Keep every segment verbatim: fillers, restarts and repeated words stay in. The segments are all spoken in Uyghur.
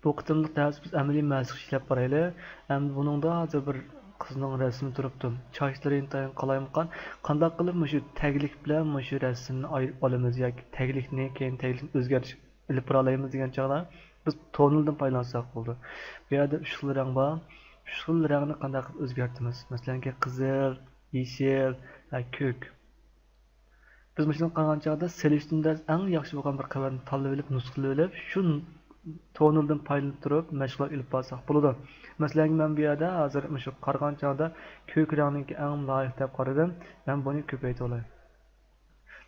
بۇ قېتىملىق دەرس بىز ئەمەلىي مەشىق ئىشلەپ بارايلى. ئەمدى بۇنىڭدا ھازىر بىر قىزنىڭ رەسىمى تۇرۇپتۇ. چاچلىرى ئىنتايىن قالايمىقان. قانداق قىلىپ مۇشۇ تەگلىك بىلەن مۇشۇ رەسىمنى ئايرىپ ئالىمىز ياكى تەگلىكنى، كەينى تەگلىكنى ئۆزگەرتىش ئېلىپ بارالايمىز دېگەن چاغدا، بىز تونېلدىن پايدىلانساق بولىدۇ. بۇ يەردە ئۈچ خىل رەڭ بار. ئۈچ خىل رەڭنى قانداق قىلىپ ئۆزگەرتىمىز؟ مەسىلەنكى، قىزىل، يېشىل ۋە كۆك. بىز مۇشۇنى قارىغان چاغدا سېلىشتىن دەرس ئەڭ ياخشى بولغان بىر قەۋەتنى تاللىۋېلىپ، نۇسخىلىۋېلىپ، شۇ تونېلدىن پايدىلىنىپ تۇرۇپ مەشغۇلات ئېلىپ بارساق بولىدۇ. مەسىلەن، مەن بۇ يەردە ھازىر مۇشۇ قارىغان چاغدا كۆك رەڭنىڭكى ئەڭ لايىق دەپ قارىدىم. مەن بۇنى كۆپەيتىۋالاي.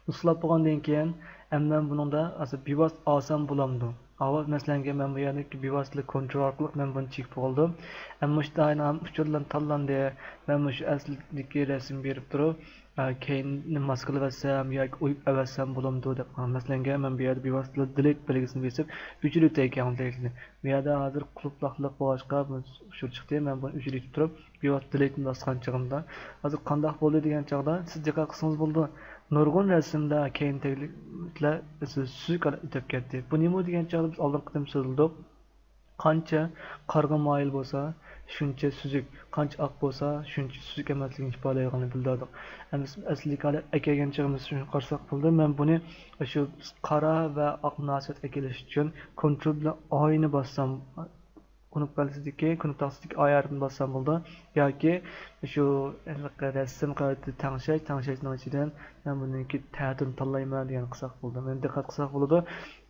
نۇسخىلاپ بولغاندىن كېيىن، ئەمدى مەن بۇنىڭدا ھازىر بىۋاسىتە ئالسام بولامدۇ؟ ئاۋۋال مەسىلەنكى، مەن بۇ يەردىكى بىۋاسىتىلىك كونترول ئارقىلىق مەن بۇنى چېكىپ بولدۇم. ئەمما مۇشۇ دائىرە ھەم ئۇچۇرلارنى تاللاندى. مەن مۇشۇ ئەسلىدىكى رەسىم بېرىپ تۇرۇپ، ئە، كەينىنى ماسكىلىۋەتسەم ياكى ئويۇپ ئەۋەتسەم بولامدۇ دەپ قاراڭ. مەسىلەنكى، مەن بۇ يەردە بىۋاسىتىلا دېلېت بەلگىسىنى بېسىپ، ئۆچۈرۈۋېتەي كەينى دېلېتنى. بۇ يەردە ھازىر قۇلۇپلاقلىق بولغاچقا، بۇ ئۇچۇر چىقتى. مەن بۇنى ئۆچۈرۈۋېتىپ تۇرۇپ، بىۋاسىتە دېلېتنى باسقان چېغىمدا، ھازىر قانداق بولدى دېگەن چاغدا، سىز دىققەت قىلسىڭىز بولىدۇ. نۇرغۇن رەسىمدە كەينى تەگلىكلەر سۈزۈك ھالەتتە ئۆتۈپ كەتتى. بۇ نېمە دېگەن چاغدا بىز ئالدىنقى قېتىم سۆزلىدۇق. قانچە قارىغا مايىل بولسا، شۇنچە سۈزۈك، قانچە ئاق بولسا، شۇنچە سۈزۈك ئەمەسلىكىنى ئىپادىلەيدىغانلىقىنى بىلدۈردۇق. ئەمدى ئەسلىدىكى ھالەتكە ئەكەلگەن چېغىمىزدا شۇنى قارىساق بولىدۇ. مەن بۇنى شۇ قارا ۋە ئاق مۇناسىۋەت ئەكېلىش ئۈچۈن كونترول بىلەن ئاينى باسسام، كۇنۇپكا پەلىسىدىكى، كۇنۇپكا تاختىسىدىكى ئاي ھەرپىنى باسسام بولىدۇ. ياكى شۇ ھېلىقى رەسىم قەۋىتى تەڭشەش، تەڭشەشنىڭ ئىچىدىن مەن بۇنىڭكى تەتۈرنى تاللايمەن دېگەن قىلساق بولىدۇ. مەن دىققەت قىلساق بولىدۇ.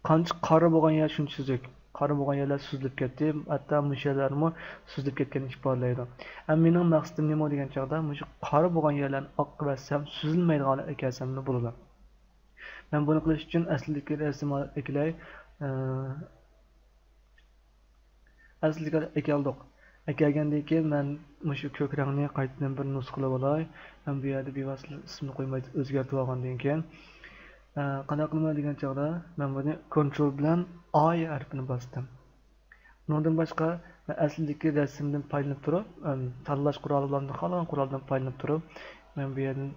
قانچە قارا بولغان يەر شۇنچە سۈزۈك. قارا بولغان يەرلەر سۈزۈلۈپ كەتتى. ھەتتا مۇشۇ يەرلەرمۇ سۈزۈلۈپ كەتكەننى ئىپادىلەيدۇ. ئەمما مېنىڭ مەقسىتىم نېمە دېگەن چاغدا، مۇشۇ قارا بولغان يەرلەرنى ئاققا بەرسەم، سۈزۈلمەيدىغان ھالەتكە كەلسەملا بولىدۇ. مەن بۇنى قىلىش ئۈچۈن ئەسلىدىكى رەسىمنى ئەكېلەي. ئە، ئەسلىگە ئەكەلدۇق. ئەكەلگەندىن كېيىن مەن مۇشۇ كۆك رەڭنى قايتىدىن بىر نۇسخىلىۋالاي. مەن بۇ يەردە بىۋاسىتە ئىسىمنى قويماي ئۆزگەرتىۋالغاندىن كېيىن، ئە، قانداق قىلىمەن دېگەن چاغدا، مەن بۇنى كونترول بىلەن ئاي ھەرپىنى باستىم. بۇنىڭدىن باشقا، مەن ئەسلىدىكى رەسىمدىن پايدىلىنىپ تۇرۇپ، ئەم، تاللاش قورالى بىلەن، خالىغان قورالدىن پايدىلىنىپ تۇرۇپ، مەن بۇ يەردىن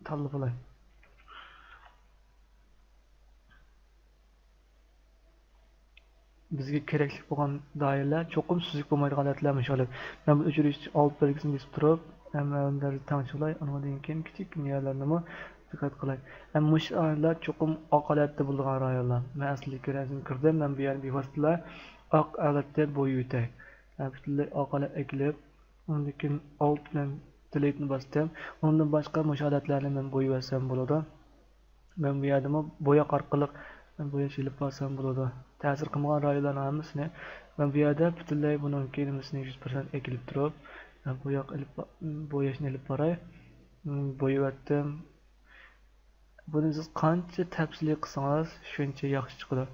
تاللىۋالاي. بىزگە كېرەكلىك بولغان دائىرىلەر چوقۇم سۈزۈك بولمايدىغان ھالەتلەر مۇشۇ ھالەت. مەن بۇ ئۆچۈرۈش ئالت بەلگىسىنى بېسىپ تۇرۇپ، ھەممە دەرىجىدە تەڭشىۋالاي. ئۇنىڭدىن كېيىن كىچىككىنە يەرلەرنىمۇ دىققەت قىلاي. ھەم مۇشۇ رايونلار چوقۇم ئاق ھالەتتە بولىدىغان رايونلار. مەن ئەسلىدىكى رەسىمگە كىردىم. مەن بۇ يەرنى بىۋاسىتىلا ئاق ھالەتتە بويىۋېتەي. ھە، پۈتۈنلەي ئاق ھالەت ئەكېلىپ، ئۇنىڭدىن كېيىن ئالت بىلەن دېلېتنى باستىم. ئۇنىڭدىن باشقا مۇشۇ ھالەتلەرنى مەن بويىۋەتسەم بولىدۇ. مەن بۇ يەردىمۇ بوياق ئارقىلىق بوياش ئېلىپ بارسام بولىدۇ. تەسىر قىلمىغان رايونلارنىڭ ھەممىسىنى مەن بۇ يەردە پۈتۈنلەي بۇنىڭكى نېمىسىنى يۈز پىرسەنت ئەكېلىپ تۇرۇپ، بوياق ئېلىپ، بوياشنى ئېلىپ باراي. بويىۋەتتىم. بۇنى سىز قانچە تەپسىلىي قىلسىڭىز، شۇنچە ياخشى چىقىدۇ.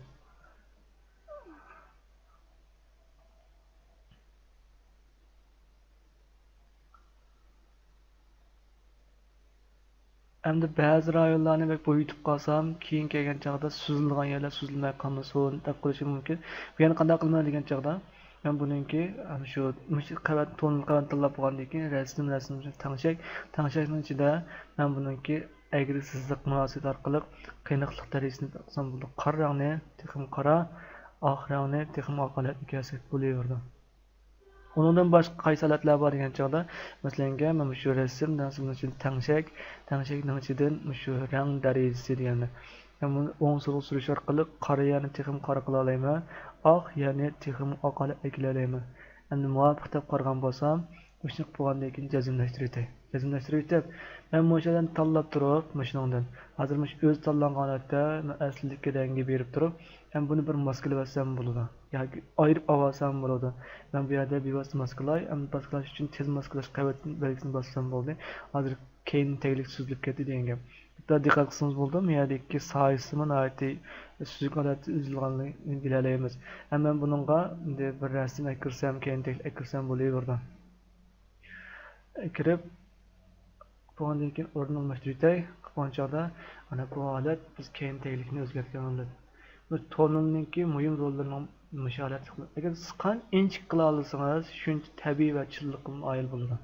ئەمدى بەزى رايونلارنى بەك بويىتىپ قالسام، كېيىن كەلگەن چاغدا سۈزۈلىدىغان يەرلەر سۈزۈلمەي قالمىسۇن دەپ قويۇشۇم مۇمكىن. بۇ يەنە قانداق قىلىمەن دېگەن چاغدا، مەن بۇنىڭكى، ئەم، شۇ، مۇشۇ قەۋەت، تونېل قەۋەتنى تاللاپ بولغاندىن كېيىن، رەسىم، رەسىم تەڭشەك، تەڭشەكنىڭ ئىچىدە مەن بۇنىڭكى ئەگرى سىزىق مۇناسىۋىتى ئارقىلىق قېنىقلىق دەرىجىسىنى تارتسام بولىدۇ. قارا رەڭنى تېخىمۇ قارا، ئاق رەڭنى تېخىمۇ ئاق ھالەتكە كەلسەك بولۇۋېرىدۇ. ئۇنىڭدىن باشقا قايسى ھالەتلەر بار دېگەن چاغدا، مەسىلەنكى، مەن مۇشۇ رەسىم، رەسىمنىڭ ئىچىدە تەڭشەك، تەڭشەكنىڭ ئىچىدىن مۇشۇ رەڭ دەرىجىسى دېگەننى، مەن بۇنى ئوڭ سولغا سۈرۈش ئارقىلىق قارا يەرنى تېخىمۇ قارا قىلالايمەن، ئاق يەرنى تېخىمۇ ئاق ھالەتكە كېلەلەيمەن. ئەمدى مۇۋاپىق دەپ قارىغان بولسام، مۇشۇنداق بولغاندىن كېيىن جەزملەشتۈرۈۋېتەي. جەزملەشتۈرۈۋېتىپ، مەن مۇشۇ يەردىن تاللاپ تۇرۇپ، مۇشۇنىڭدىن، ھازىر مۇشۇ ئۆزى تاللانغان ھالەتتە مەن ئەسلىدىكى رەڭگە بېرىپ تۇرۇپ، ھەم بۇنى بىر ماسكىلىۋەتسەم بولىدۇ. ياكى ئايرىپ ئاۋالسام بولىدۇ. مەن بۇ يەردە بىۋاسىتە ماسكىلاي، ئەمدى ماسكىلاش ئۈچۈن تېز ماسكىلاش قەۋىتى بەلگىسىنى باسسام بولدى. ھازىر كەينى تەگلىك سۈزۈلۈپ كەتتى دېگەن گەپ. ھەتتا دىققەت قىلسىڭىز بولىدۇ، بۇ يەردىكى سايىسىمۇ ناھايىتى سۈزۈك ھالەتتە ئۈزۈلگەنلىكىنى بىلەلەيمىز. ھەم مەن بۇنىڭغا ئەمدى بىر رەسىم ئەكىرسەم، كەينى تەگلىك ئەكىرسەم بولۇۋېرىدۇ. ئەكىرىپ، بولغاندىن كېيىن ئورنىنى ئالماشتۇرۇۋېتەي. قىلغان چاغدا، مانا بۇ ھالەت بىز كەينى تەگلىكنى ئۆزگەرتكەن ھالەت. بۇ تونېلنىڭكى مۇھىم روللىرىنىڭ مۇشۇ ھالەتلىك. ئەگەر سىز قانچە ئىنچىكە قىلالىسىڭىز، شۇنچە تەبىئىي ۋە چىللىققا مايىل بولىدۇ.